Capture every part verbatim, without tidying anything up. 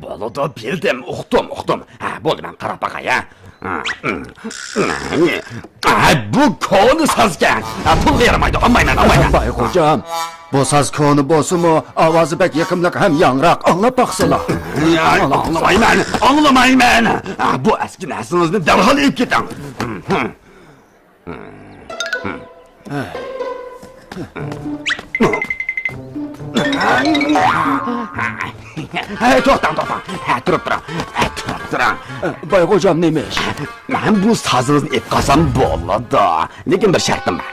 بولىدۇ، بىلدىم، ئۇقتۇم، ئۇقتۇم. ھە، بولدى، مەن قاراپ باقاي، ھە. ھە، بۇ كونا سازكەن. ھە، پۇلغا يارىمايدۇ، ئالمايمەن، ئالمايمەن. باي خوجام، بۇ ساز كونا بولسىمۇ، ئاۋازى بەك يېقىملىق ھەم ياڭراق، ئاڭلاپ باقسىلا. ھە، ئاڭلىمايمەن، ئاڭلىمايمەن. ھە، بۇ ئەسكى نەرسىڭىزنى دەرھال ئېلىپ كېتىڭ. ھە، توختاڭ، توختاڭ. ھە، تۇرۇپ تۇرۇڭ. ھە، تۇرۇپ تۇرۇڭ. باي خوجام، نېمە ئىش؟ مەن بۇ سازىڭىزنى ئېلىپ قالسام بولىدۇ. لېكىن بىر شەرتىم بار.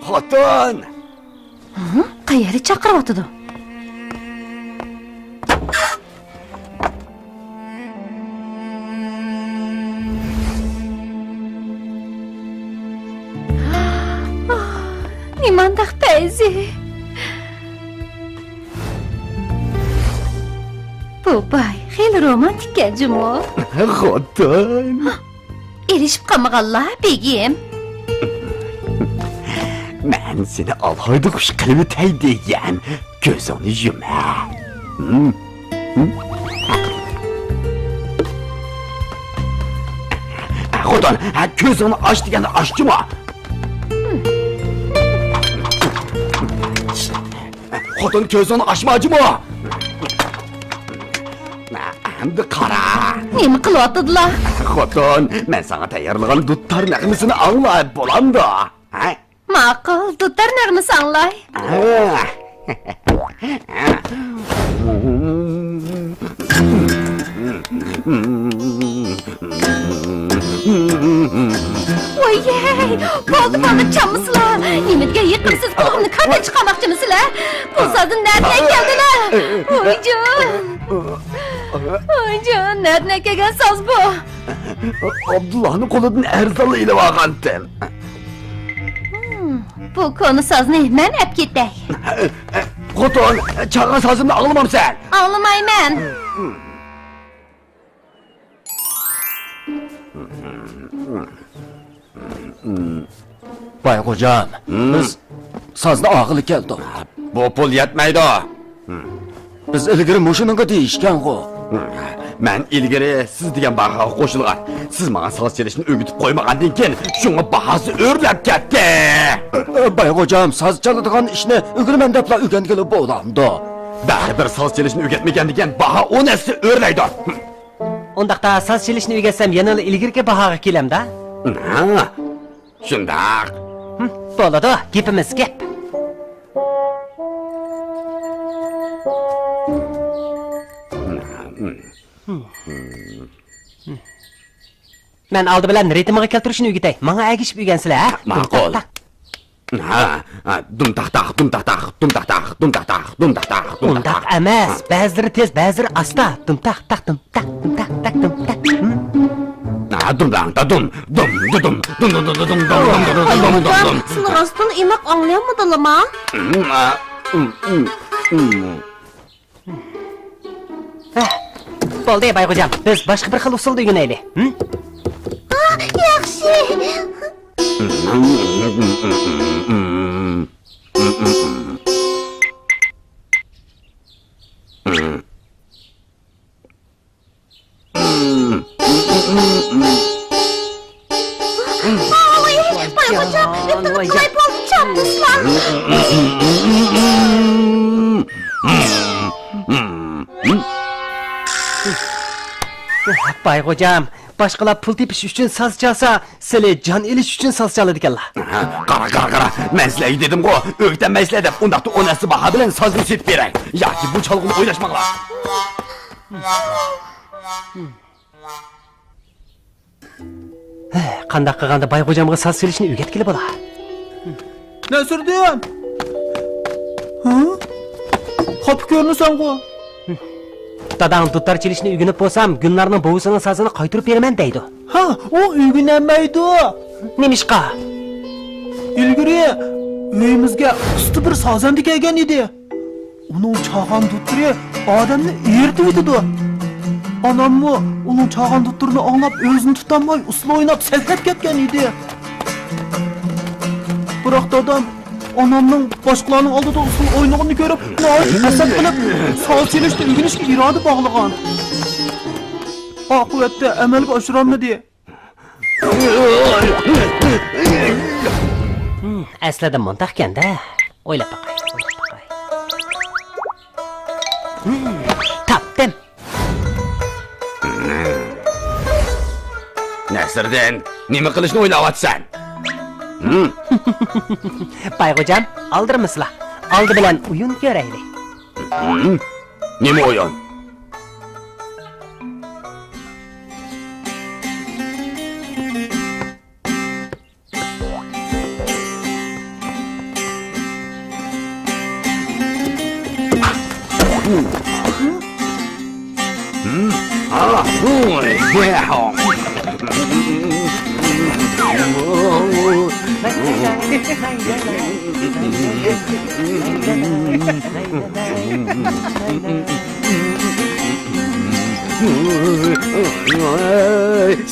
خوتۇن! ھە؟ قەيەرگە چاقىرىۋاتىدۇ؟ نېمانداق پەيزى! بۇ باي خېلى رومانتىككەن جۇمۇ. خوتۇن! ئېرىشىپ قالمىغانلا، بېگىم. مەن سېنى ئالاھىدە خۇش قىلىۋېتەي دېگەن. كۆزۈڭنى يۇم، ھە. ھىم؟ ھىم؟ خوتۇن، ھە، كۆزۈڭنى ئاچ دېگەندە ئاچ جۇمۇ. خوتۇن، كۆزۈڭنى ئاچما جۇمۇ. ئەمدى قارا. نېمە قىلىۋاتىدىلا؟ خوتۇن، مەن ساڭا تەييارلىغان دۇتار نەغمىسىنى ئاڭلا، بولامدۇ؟ ھە؟ ماقۇل، دۇتار نەغمىسى ئاڭلاي. ھە. ۋاييەي، بولدى، بولدى، چاممىسىلا. نېمە دېگەن يېقىمسىز، قۇلىقىمنى كاردىن چىقارماقچىمىسىلە؟ بۇ سازدىن نەدىن ئەكەلدىلە؟ ۋايجان. ۋايجان، نەدىن ئەكەلگەن ساز بۇ؟ ئابدۇللانىڭ قولىدىن ئەرزانلا ئېلىۋالغانتىم. ھىم، بۇ كونا سازنى مەن ئەپ كېتەي. خوتۇن، چالغان سازىمنى ئاڭلىمامسەن؟ ئاڭلىمايمەن. باي خوجام، ھىم. بىز سازنى ئالغىلى كەلدۇق. بۇ پۇل يەتمەيدۇ. بىز ئىلگىرى مۇشۇنىڭغا دېيىشكەنغۇ. مەن ئىلگىرى سىز دېگەن باھاغا قوشۇلغان. سىز ماڭا ساز چېلىشنى ئۆگىتىپ قويمىغاندىن كېيىن، شۇڭا باھاسى ئۆرلەپ كەتتى. باي خوجام، ساز چالىدىغان ئىشنى ئۆگىنىمەن دەپلا ئۆگەنگىلى بولامدۇ؟ بەرىبىر ساز چېلىشنى ئۆگەتمىگەندىن كېيىن باھا ئون ھەسسە ئۆرلەيدۇ. ئۇنداقتا ساز چېلىشنى ئۆگەتسەم يەنىلا ئىلگىرىكى باھاغا كېلەمدۇ؟ ھە، شۇنداق. ھىم، بولىدۇ، گېپىمىز گەپ. مەن ئالدى بىلەن رىتىمغا كەلتۈرۈشنى ئۆگىتەي. ماڭا ئەگىشىپ ئۆگەنسىلە، ھە؟ ماقۇل. ھە، ھە، دۇم تاق تاق، دۇم تاق تاق، دۇم تاق تاق، دۇم تاق تاق، دۇم تاق تاق، دۇم تاق تاق. ئۇنداق ئەمەس، ھە. بەزىلىرى تېز، بەزىلىرى ئاستا. دۇم تاق تاق، دۇم تاق، دۇم تاق تاق، دۇم تاق. ھىم؟ ھە، دۇم داڭ دا دۇم، دۇم دۇ دۇم، دۇم دۇ دۇ دۇ دۇم، دۇم دۇم دۇ دۇ دۇم، دۇم دۇم دۇم. سىلەر راستتىن ئېنىق ئاڭلىيالمىدىلىما؟ ھىم، ھە، ھىم، ھىم، ھىم. ھە، بولدى، باي خوجام، بىز باشقا بىر خىل ئۇسۇلدا ئۆگىنەيلى. ھىم؟ ئا، ياخشى. ۋاي، باي خوجام، ئۆتۈپ قالاي بولدى، چاپلىسىلا. باي خوجام، باشقىلار پۇل تېپىش ئۈچۈن ساز چالسا، سىلى جان ئېلىش ئۈچۈن ساز چالىدىكەنلا. قارا، قارا، قارا، مەن سىلەرگە دېدىمغۇ، ئۆگىتەلمەيسىلەر دەپ، ئۇنداقتا ئون ھەسسە باھا بىلەن سازنى سېتىپ بېرەي. ياكى بۇ چالغۇنى ئويلاشماڭلار. ھە، قانداق قىلغاندا باي خوجامغا ساز چېلىشنى ئۆگەتكىلى بولا؟ نەسىردىن! ھە؟ خاپا كۆرۈنىسەنغۇ؟ داداڭ دۇتار چېلىشنى ئۆگىنىپ بولسام، گۈلنارنىڭ بوۋىسىنىڭ سازىنى قايتۇرۇپ بېرىمەن دەيدۇ. ھە، ئۇ ئۆگىنەلمەيدۇ. نېمىشقا؟ ئىلگىرى ئۆيىمىزگە ئۇستا بىر سازەندە كەلگەن ئىدى. ئۇنىڭ چالغان دۇتتۇرى ئادەمنى ئېرىتىۋېتىدۇ. ئاناممۇ ئۇنىڭ چالغان دۇتتۇرىنى ئاڭلاپ ئۆزىنى تۇتالماي ئۇسسۇل ئويناپ سەكرەپ كەتكەن ئىدى. بىراق دادام ئانامنىڭ باشقىلارنىڭ ئالدىدا ئۇسسۇل ئوينىغىنىنى كۆرۈپ، ناھايىتى ھەسەت قىلىپ، ساز چېلىشنى ئۆگىنىشكە ئىرادە باغلىغان. ئاقىۋەتتە ئەمەلگە ئاشۇرالمىدى. ھىم، ئەسلىدە مۇنداقكەن-دە. ئويلاپ باقاي، ئويلاپ باقاي. ھىم، تاپتىم. نەسىردىن، نېمە قىلىشنى ئويلاۋاتىسەن؟ ھىم؟ بايغوجام، ئالدىرىمىسىلا. ئالدى بىلەن ئويۇن كۆرەيلى. ھىم؟ نېمە ئويۇن؟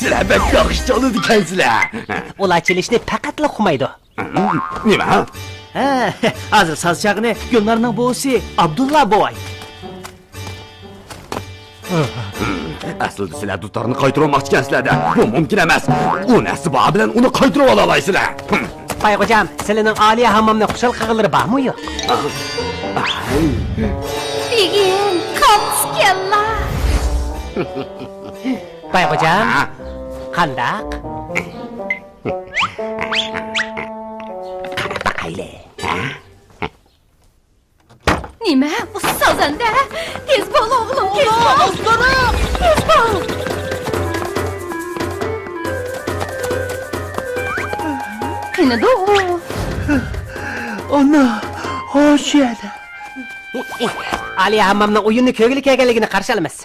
سىلەر بەك ياخشى چالىدىكەنسىلەر. ئۇلار چېلىشنى پەقەتلا ئۇقمايدۇ. نېمە؟ ھە، ھازىر ساز چالغىنى گۈلنارنىڭ بوۋىسى ئابدۇللا بوۋاي. ئەسلىدە سىلەر دۇتارنى قايتۇرالماقچىكەنسىلەر-دە. بۇ مۇمكىن ئەمەس. ئۇ نەرسە بار بىلەن ئۇنى قايتۇرۇۋالالايسىلەر. بايغوجام، سىلىنىڭ ئالىيە ھاممامنى خۇشال قىلغىلىرى بارمۇ يوق؟ بېگىم، قامسىكەنلا. بايغوجام، ھە؟ قانداق؟ قاراپ باقايلى، ھە؟ نېمە؟ ئۇسساز ئەندە! تېز بول، ئوغلۇم، تېز بول! تېز بول! قېنىدۇ ئۇ؟ ئانا، ھوش يەردە. ئالىيە ھاممامنىڭ ئويۇننى كۆرگىلى كەلگەنلىكىنى قارشى ئالىمىز.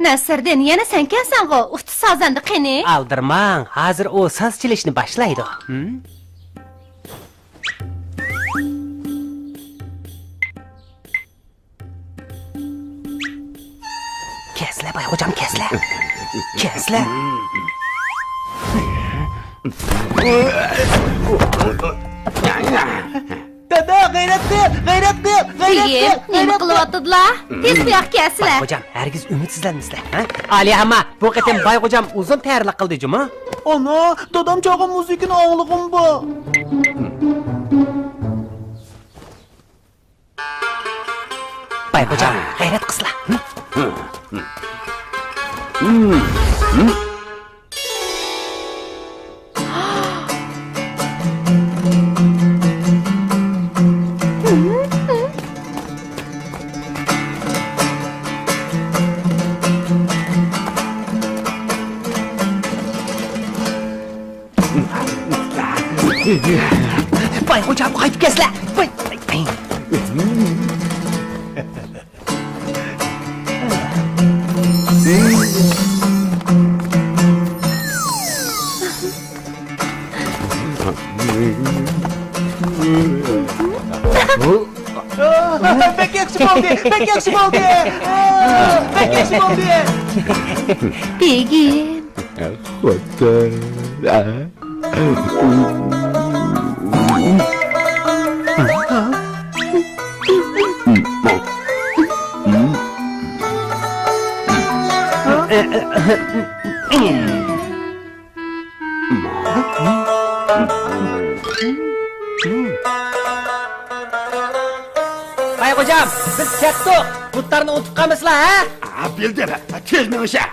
نەسىردىن، يەنە سەنكەنسەنغۇ، ئۇستا سازەندە قېنى؟ ئالدىرىماڭ، ھازىر ئۇ ساز چېلىشنى باشلايدۇ. ھىم؟ كەسلە، بايغوجام، كەسلە. كەسلە. دادا، غەيرەت قىل، غەيرەت قىل، غەيرەت قىل، بېگىم، نېمە قىلىۋاتىدىلا؟ تېز بۇياققا كەلسىلە. بايغوجام، ھەرگىز ئۈمىدسىزلەنمىسىلە، ھە؟ ئالىيە ھامما، بۇ قېتىم بايغوجام ئۇزۇن تەييارلىق قىلدى جۇمۇ. ئانا، دادام چالغان مۇزىكىنى ئاڭلىغۇم بار. بايغوجام، غەيرەت قىلسىلا. بايغوجام، قايتىپ كەلسىلە. باي، باي، باي. بەك ياخشى بولدى، بەك ياخشى بولدى، بەك ياخشى بولدى. بېگىم. خوتۇن. بايغوجام، بىز كەتتۇق. دۇتارنى ئۇنتۇپ قالمىسىلا، ھە؟ ھە، بىلدىم. تېز مېڭىشە.